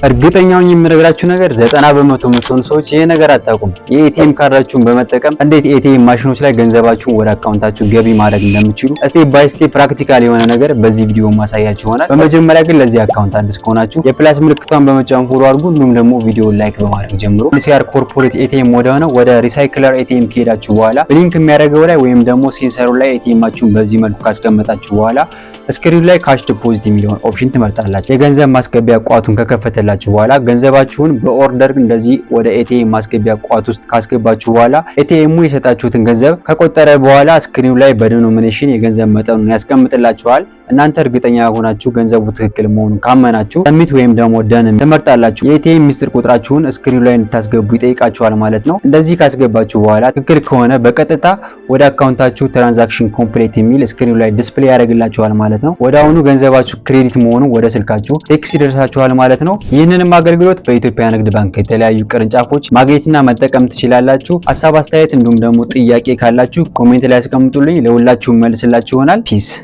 እርግጠኛ ሆኜ የምነግራችሁ ነገር 90% የምትሆኑ ሰዎች ይሄ ነገር አታውቁም። የ ATM ካርዳችሁን በመጠቀም እንዴት ATM ማሽኖች ላይ ገንዘባችሁን ወደ አካውንታችሁ ገቢ ማድረግ እንደምትችሉ step by step practical የሆነ ነገር በዚህ ቪዲዮ ማሳያችሁ ይሆናል። በመጀመሪያ ግን ለዚህ አካውንት አዲስ ከሆናችሁ የ plus ምልክቷን በመጫን follow አድርጉ። እንዲሁም ደግሞ ቪዲዮ like በማድረግ ጀምሩ። NCR corporate ATM ወደ ሆነው ወደ recycler ATM ከሄዳችሁ በኋላ blink የሚያደርገው ላይ ወይም ደግሞ sensor ኡ ላይ ATM ኣችሁን በዚህ መልኩ ካስቀመጣችሁ በኋላ screen ኑ ላይ cash deposit የሚለውን option ትመርጣላችሁ። የገንዘብ ማስገቢያ ቋቱን ከከፈተላችሁ በኋላ ገንዘባችሁን በ order እንደዚህ ወደ ATM ማስገቢያ ቋት ውስጥ ካስገባችሁ በኋላ ATM ኡ የሰጣችሁትን ገንዘብ ከቆጠረ በኋላ screen ኑ ላይ በ denomination የገንዘብ መጠኑን ያስቀምጥላችኋል። እናንተ እርግጠኛ ሆናችሁ ገንዘቡ ትክክል መሆኑን ካመናችሁ submit ወይም ደግሞ done ትመርጣላችሁ። የ ATM ሚስጥር ቁጥራችሁን screen ኑ ላይ እንድታስገቡ ይጠይቃችኋል ማለት ነው። እንደዚህ ካስገባችሁ በኋላ ትክክል ከሆነ በቀጥታ ወደ አካውንታችሁ transaction complete የሚል screen ኑ ላይ display ያደርግላችኋል ማለት ነው። ወዲያውኑ ገንዘባችሁ credit መሆኑ ወደ ስልካችሁ text ይደርሳችኋል ማለት ነው። ይህንንም አገልግሎት በኢትዮጵያ ንግድ ባንክ የተለያዩ ቅርንጫፎች ማግኘትና መጠቀም ትችላላችሁ። ሀሳብ አስተያየት፣ እንዲሁም ደግሞ ጥያቄ ካላችሁ comment ላይ ያስቀምጡልኝ። ለሁላችሁም መልስላችሁ ይሆናል። Peace.